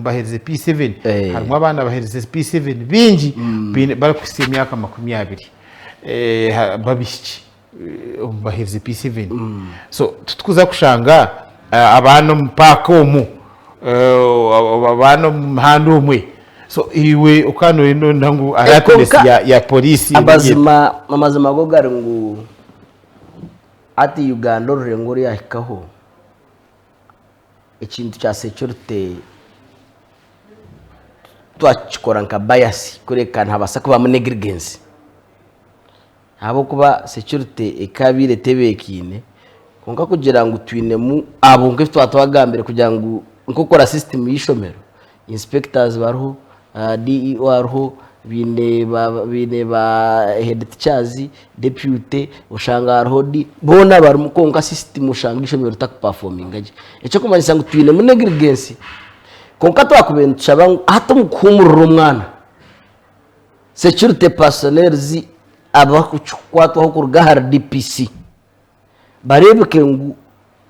Speaker 2: baheerize P7 harimu abaana abaheerize P7 baingi barikuhitsya emyaka 20. B'abaishiki omu baheerize P7 so titukuza kushanga abaana omu paaka omu abaana omu muhanda omwe so iwe okaba noyenda ngu alertness ya police
Speaker 1: Amazima amazima go gari ngu hati Uganda orurengo oru yahikaho ekintu kya security twakikora nka bias kureka nihabaasa kubamu negligence ahabw'okuba security ekabaire etebeekaine kwonka kugira ngu twinemu abo nk'ebi twaba twagambire kugira ngu nk'okukora system y'eishomero inspectors bariho, DEO ariho, baine baine ba head teachers, deputy, oshanga hariho di boona barimu kwonka system oshanga eishomero ritakupafominga gye. Ekirikumanyisa ngu twinemu negligence. Kwonka twakubaire nitushaba ngu hati omu kuhuumurira omwana, security personnels abarikukwatwaho kuruga ahari DPC bareebeke ngu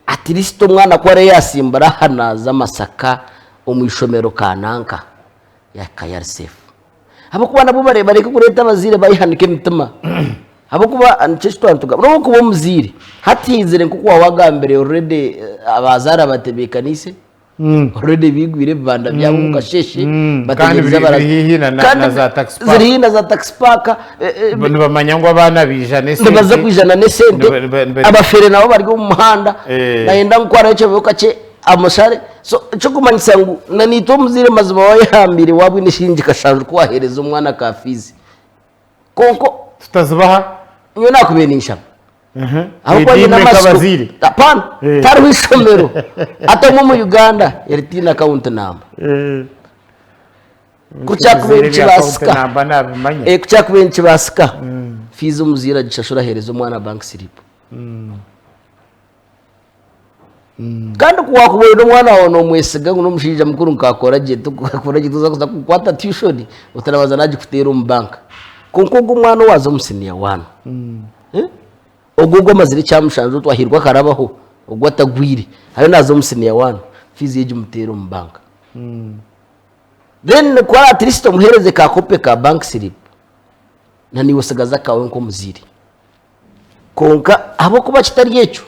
Speaker 1: at least omwana ku araabe yaasimbura aha naaza Masaka omu ishomero kananka, yaahikayo ari safe. Ahabw'okuba nabwo bareke kureeta abazaire bayehanika emitima ahabw'okuba nikyo eki twaba nitugamba n'obu orikuba omuzaire hati haizire nk'oku waaba wagambire already abazaire abatebeekaniise already biigwire ebibanda byabo omu kasheeshe
Speaker 2: Kandi
Speaker 1: bategyereize
Speaker 2: biri
Speaker 1: abara-
Speaker 2: biri haihi na- na
Speaker 1: kandi
Speaker 2: na za taxi park.
Speaker 1: ziri haihi na za taxi park
Speaker 2: Nibamanya ngu abaana baija n'esente.
Speaker 1: nibaza kwijana n'esente
Speaker 2: Niba- niba- niba-
Speaker 1: abafere nabo bari omu muhanda
Speaker 2: Eh.
Speaker 1: nayenda ngu kwaraho ekibobo kakye amushare so ekirikumanyisa ngu na naitwe omuzaire mazima wayehambire waaba oine eshiringi kashanju ku waheereza omwana ka fiizi kwonka
Speaker 2: tutazibaha
Speaker 1: nyowe nakubaire ninshaba ahabw'okuba nyine
Speaker 2: Twediime
Speaker 1: amatsiko
Speaker 2: nk'abazaire.
Speaker 1: apana tariho ishomero hati omwe omu uganda eritiine akawunti namba Ku kyakubaire nikibaasika
Speaker 2: Namba nabimanya.
Speaker 1: Eh, ku kyakubaire nikibaasika fiizi omuzaire agishashura aheereza omwana bank slip Kandi ku waakuba oine omwana waawe noomwesiga ngu n'omushaija mukuru nkaakora gye, tukakora gye tuza kuza kukwata tuition, otarabanza naagikuteera omu banka. Kwonka ogwo omwana owaaza omu siniya waana, ogwo ogwo amazire ekyamushanju otwahirwe akarabaho, ogwo atagwire, ariyo naaza omu siniya waana, fiizi ye gimuteere omu banka. Then ku at least omuheereze ka kope ka bank slip, na naiwe osigaze akaawe nk'omuzaire. Kwonka ahabw'okuba kitari ekyo,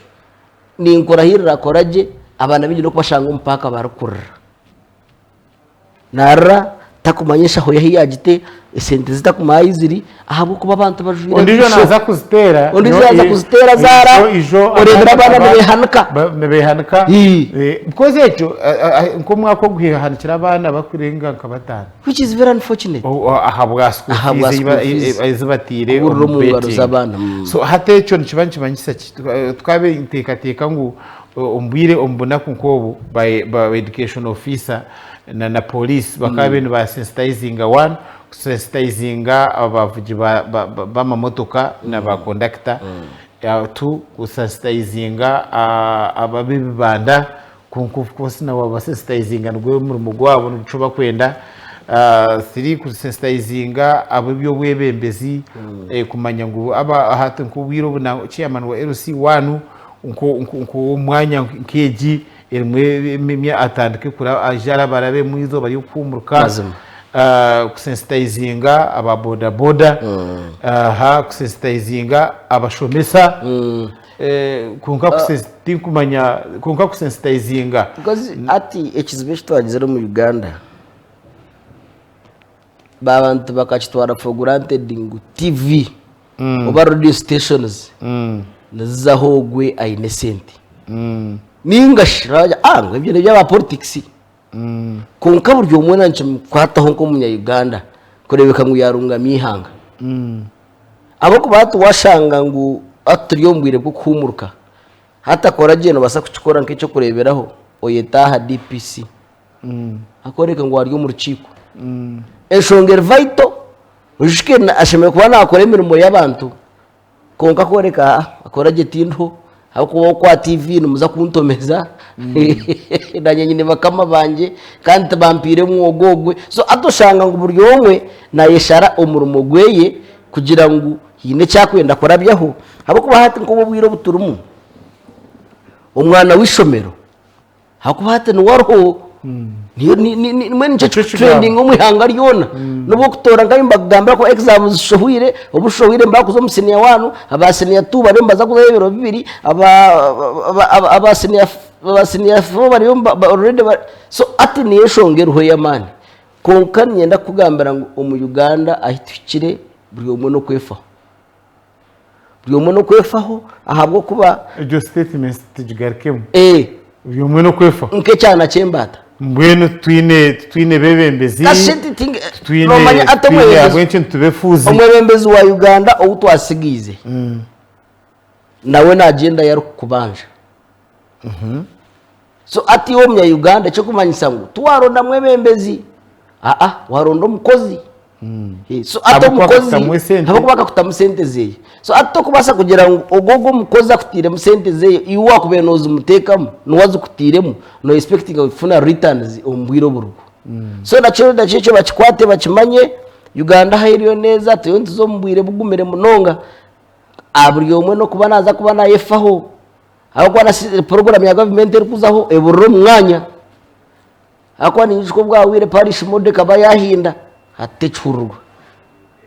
Speaker 1: ninkurahirira kora gye, abaana baingi n'okubashanga omu paaka barikurira. Naarira, Takumanya enshaho ye ahi yaagite, esente ze takumanya ahi ziri, ahabw'okuba abantu bajwire
Speaker 2: Ondiijo
Speaker 1: ebiisho.
Speaker 2: naaza kuziteera.
Speaker 1: Ondiijo yaaza kuziteera zaara, oreebera abaana nibeehanika.
Speaker 2: Nibeehanika. Because ekyo nk'omwaka ogu heehanikire abaana bakurenga nka bataano.
Speaker 1: Which is very unfortunate.
Speaker 2: Ahabwa school
Speaker 1: Ahabwa
Speaker 2: fees
Speaker 1: school fees.
Speaker 2: ezi bataire
Speaker 1: Kuburira
Speaker 2: omu
Speaker 1: omu ngaro
Speaker 2: betting.
Speaker 1: z'abaana.
Speaker 2: So hati ekyo nikiba nikimanyisa ki? Tukaba niteekateeka ngu omu bwire omu bunaku nk'obu ba education officer na na police bakaba bariyo niba sensitizinga one kusensitizinga abavugi b'amamotoka na ba kondakita, two kusensitizinga ab'ebibanda kwonka of course nabo babasensitizinga nigwo omurimo gwabo nikyo bakwenda, three kusensitizinga ab'eby'obwebembezi kumanya ngu hati nk'obwire obu chairman wa LC one nk'omwanya nk'egi Erimu emimya atandike kura aije arabarabemu eizooba ry'okuhuumurika.
Speaker 1: Mazima.
Speaker 2: Ah, kusensitayizinga aba boda boda, aha kusensitayizinga abashomesa, eh, kwonka kusensi- tinkumanya kwonka kusensitayizinga
Speaker 1: Because hati ekizibu eki twagizire omu Uganda, babantu bakakitwara for granted ngu TV oba radio stations nizizaho ogwe aine esente ninga shi baragira ah ngu ebyo nebyaba politics kwonka buri omwe nikimukwataho nk'omunya Uganda kurebeka ngu yarungamya eihanga ahabw'okuba hati washanga ngu hati turi omu bwire bw'okuhumuruka hati akora gye nobaasa kukikora nk'ekyokureberaho oyeta aha DPC Akworeka ngu ari omu rukiiko. Enshonga eri vital, oijuke ashemereire kuba naakora emirimo y'abantu kwonka akworeka aa akora gye tindiho ahabw'okuba oku aha TV nimuza kuntomeza naanye nyine bakama bangye kandi tibampiire mwoga ogwe. So hati oshanga ngu buri omwe naayeshara omurimo gweye kugira ngu haine eki arikwenda kurabyaho ahabw'okuba hati nk'obu obwire obu turimu, omwana w'eishomero Ahakuba hati niwe ariho mbwenu nikyo kirikutrendinga omu ihanga ryona nobu okutoora nka nibakugambira ku exams zishohwire obu zishohwire nibakuza omu siniya wani aba siniya tu bariyo nibaza kuzayo ebiro bibiri aba siniya fo bariyo already so hati niyo enshonga eriho ey'amaani kwonka niinyenda kukugambira ngu omu Uganda ahu tuhikire buri omwe n'okwefaho. Buri omwe n'okwefaho ahabw'okuba.
Speaker 2: Egyo statement tugigarukemu.
Speaker 1: Eh.
Speaker 2: Buri omwe n'okwefaho.
Speaker 1: Nk'ekyana ky'embaata.
Speaker 2: Mbwenu titwine titwine bebembezi.
Speaker 1: Kashe tinge
Speaker 2: Titwine
Speaker 1: nomanya ate
Speaker 2: titwine
Speaker 1: omwebembezi
Speaker 2: ahabw'enki nituba efuuzi.
Speaker 1: omwebembezi wa Uganda ou twasigaize nawe nagyenda yarikukubanja. So hati iwe omunya Uganda ekirikumanyisa ngu tiwaronda mwebembezi aa waronda omukozi. Eh, So hati
Speaker 2: Ahabw'okuba
Speaker 1: omukozi
Speaker 2: akakutamu esente.
Speaker 1: ahabw'okuba akakutamu sente zeye. So hati tokubaasa kugira ngu ogwo ogwo omukozi akutairemu sente zeye iwe wakubaire nozimuteekamu niwe azikutairemu no expectinga kufuna returns omu bwire oburugwo. So nakyo nakyo ekyo bakikwate bakimanye Uganda ahu eriyo neeza turiyo nituza omu bwire bugumire munonga. Ah, buri omwe n'okuba naaza kuba nayefaho. Ahabw'okuba na si- puroguramu ya gavumenti erikuzaho eburira omu mwanya. Ahabw'okuba ninyijuka obwahwire parish model ekaba yahinda, hati tekihurirwa.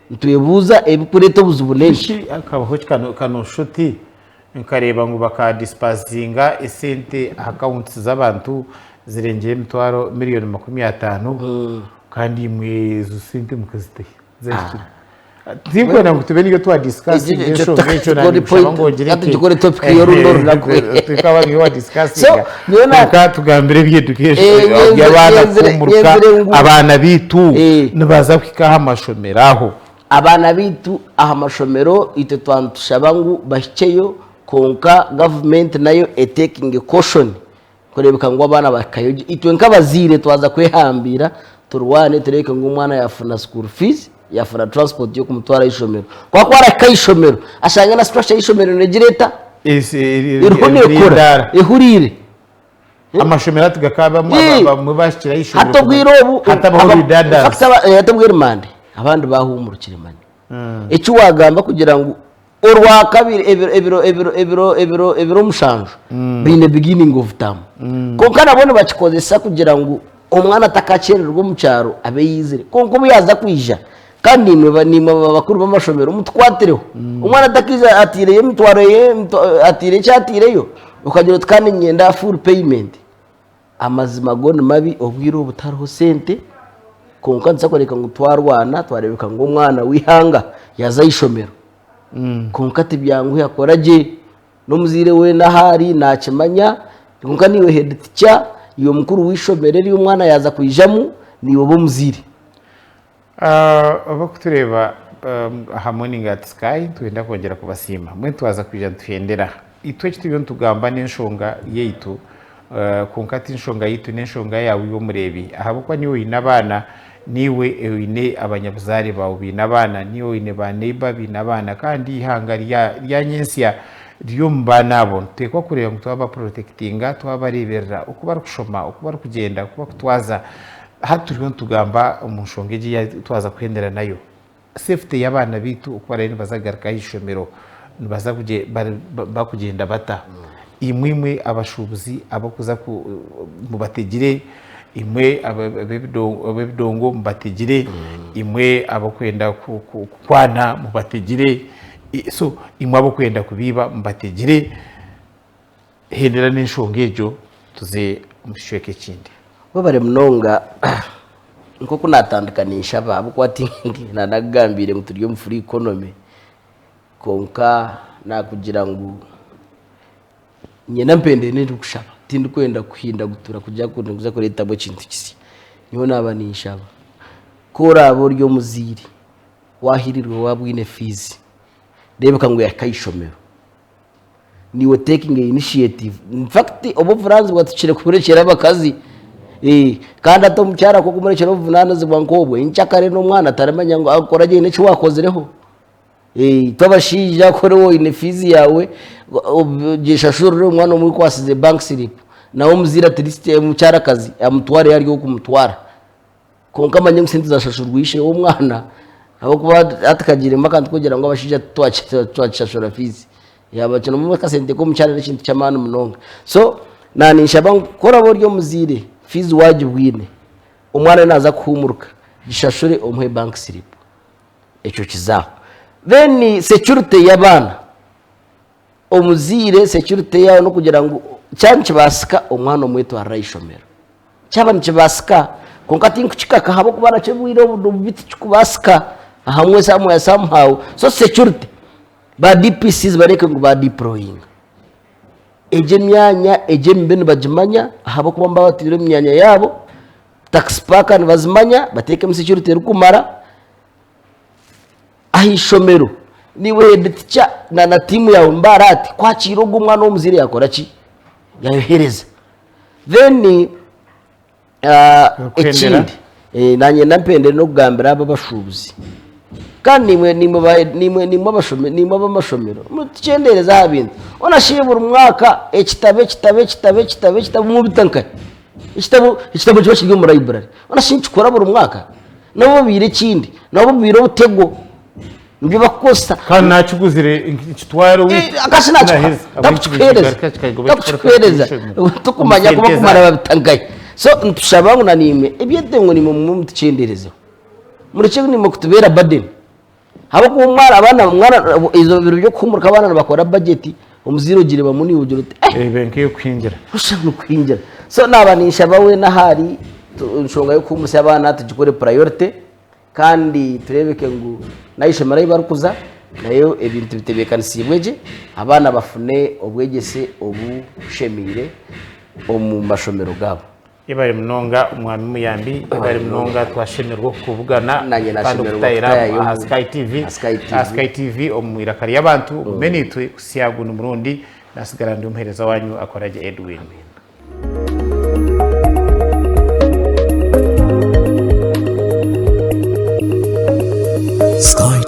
Speaker 1: Nitwebuuza ebirikureeta obuzibu n'enki?
Speaker 2: Shi hakabaho ki kano kano nshuti nkareeba ngu baka dispersinga esente aha accounts z'abantu zirengire emitwaro miriyoni 50 kandi imwe ezo sente mukazitahe zahikire. Tinkwenda ngu tube niyo twa discussinga enshonga ekyo nanye nkushaba ngu ogire
Speaker 1: Hati tugikore topic y'orundi orunaku.
Speaker 2: Tukaba niyo wa discussinga.
Speaker 1: So, nyowe na-
Speaker 2: Kwonka tugambire eby'education
Speaker 1: Eh, nyenze-
Speaker 2: by'abaana
Speaker 1: nyenzire-
Speaker 2: kuhumuruka
Speaker 1: nyenzire ngu-
Speaker 2: abaana baitu
Speaker 1: Eh.
Speaker 2: nibaza kuhika aha mashomero aho.
Speaker 1: Abaana baitu aha mashomero itwe twaba nitushaba ngu bahikyeyo kwonka gavumenti nayo etekinge caution kureebeka ngu abaana bahikayo gye. Itwe nk'abazaire twaza kwehambiira turwane tureebeke ngu omwana yaafuna school fees, yaafuna transport y'okumutwara aha ishomero. Ku arikuba arahika aha ishomero ashange na structure y'eishomero neegira eta? Eriho neekora, ehuriire.
Speaker 2: Amashomero hati gakaba
Speaker 1: Ii.
Speaker 2: bamwe bahikire aha ishomero
Speaker 1: Hati obwire obu
Speaker 2: hatabaho redundancy.
Speaker 1: in fact, hati obwire mande abandi baahumurukire mani. Eki waagamba kugira ngu Orwakabiri ebiro ebiro ebiro ebiro ebiro ebiro mushanju baine beginning of term. Kwonka nabwo nibakikozesa kugira ngu omwana atakakyerererwa omu kyaro abe yaizire. Kwonka obu yaaza kwija kandi naimwe ba- naimwe bakuru b'amashomero mutukwatireho. Omwana atakaija ataireyo emitwaro ye ataireyo eki ataireyo okagira oti kandi niinyenda full payment. Amazima go ni mabi obwire obu tihariho sente. Kwonka nituza kureebeka ngu twarwana twareebeka ngu omwana w'eihanga yaaza aha ishomero. Kwonka tibyanguhi akora gye. N'omuzaire weena ahu ari naakimanya, kwonka naiwe head teacher, iwe mukuru w'eishomero eri omwana yaaza kwijamu, naiwe oba omuzaire.
Speaker 2: Abarikutureeba aha Morning at Sky nitwenda kwongyera kubasiima. Mbwenu twaza kwija nituhendera. Itwe eki turiyo nitugamba n'enshonga yaitu kwonka ti nshonga yaitu n'enshonga yaawe iwe omureebi ahabw'okuba niiwe oine abaana, niiwe oine abanyabuzaare baawe baine abaana, niiwe oine ba neighbour baine abaana kandi eihanga rya nyentsya riri omu baana abo. Nituteekwa kureeba ngu twabaporotekitinga, twabareeberera oku barikushoma, oku barikugyenda, oku barikutwaza. Hati turiyo nitugamba omu nshonga egi ei twaza kuhendera nayo, safety y'abaana baitu oku baraabe nibaza kugaruka aha ishomero, nibaza bakugyenda bata? Imwe imwe abashuubuzi abarikuza mubategire, imwe ab'ebidongo mubategire, imwe abarikwenda kukwana mubategire, so imwe abarikwenda kubiiba mubategire. Hendera n'enshonga egyo tuze omu kicweka ekindi.
Speaker 1: Webare munonga nk'oku natandika ninshaba ahabw'okuba tinanakugambiire ngu turi omu free economy kwonka nakugira ngu nyena mpendere ndikushaba tindikwenda kuhindagutura kugira ngu ninza kureetamu ekintu kisya nyowe naaba ninshaba ku oraabe ori omuzaire wahirirwe waaba oine fiizi reebeka ngu yahika aha ishomero. Niiwe taking a initiative. In fact obuvunaanizibwa tukire kuburekyera abakazi. Eh, kandi hati omukyara ku okumurekyera obuvunaanizibwa nk'obwo, enkyakare n'omwana taramanya ngu akora gye haine eki waakozireho. Eh, itwe abashaija ku oriba oine fiizi yaawe, gyeshashurire omwana omwekwasize bank slip, nawe omuzaire at least omukyarakazi amutware ari ow'okumutwara. Kwonka manya ngu sente zashashurwa ishe w'omwana ahabw'okuba hati kagiiremu akantu k'okugira ngu abashaija titwakishashura fiizi. Yaaba kirimu akasente k'omukyara n'ekintu ky'amaani munonga. So naninshaba ngu ku oraba ori omuzaire fiizi waagibwine, omwana naaza kuhuumurika, gishashure omuhe bank slip. Ekyo kize aho. Then security y'abaana, omuzaire security yaawe n'okugira ngu kyaba nikibaasika omwana omwetwarire aha ishomero. Kyaba nikibaasika, kwonka tinkukikaka ahabw'okuba nakyo obwire obu obubi tikikubaasika ahamwe somewhere somehow. So security, ba DPCs bareeke ngu ba deployinga. Egyo emyanya egyo emibi nibagimanya ahabw'okuba nibaba batwire omu myanya yaabo, taxi park nibazimanya, bateekemu security erikumara. Aha ishomero, niiwe head teacher na na tiimu yaawe nibaara ati kwakiira ogu omwana w'omuzaire yaakora ki? Yaayohereza. Then ekindi nanye nampendere n'okugambira abo abashuubuzi kandi nimwe nimwe nimwe nimwe abashomi nimwe ab'amashomero mutukyendeereze aha bintu hoona shi buri mwaka ekitabo ekitabo ekitabo ekitabo ekitabo mubita nkahi? Ekitabo ekitabo nikiba kiri omu library hoona shi nikikora buri mwaka? Nabo babiire ekindi nabo babiire obutego. Nibyo bakukozesa.
Speaker 2: Kandi nakiguzire nkitware
Speaker 1: eh, akasi nakikuhereza takukuhereza tukumanya kuba kumara babitangaye so nitushaba ngu naniimwe ebyetengo nimwe mumwe mutukyenderezeho murekye nimwe kutubeera burden habwokuba omwana abaana omwana ezo biro by'okuhumurika abaana nibakora budget omuzaire ogirebamu niiwe ogira oti eh
Speaker 2: ebe nk'eyokuhingira
Speaker 1: oshana okuhingira so naaba ninshaba weena ahari enshonga y'okuhumursya abaana tugikore priority Kandi tureebeke ngu n'aha ishomero ahu barikuza nayo ebintu bitebeekanisiibwe gye, abaana bafune obwegyese obushemeire omu mashomero gaabo.
Speaker 2: Yebare munonga Omwami Muyambi, yebare munonga twashemererwa okukubugana
Speaker 1: Nanye
Speaker 2: kandi
Speaker 1: nashemererwa
Speaker 2: okutahira
Speaker 1: kutayayo
Speaker 2: aha
Speaker 1: omu
Speaker 2: Sky TV,
Speaker 1: aha Sky TV.
Speaker 2: aha Sky TV omu iraka ry'abantu, ogume naitwe kuhitsya gundi murundi, nasigara ndi omuheereza wanyu Akoragye Edwin.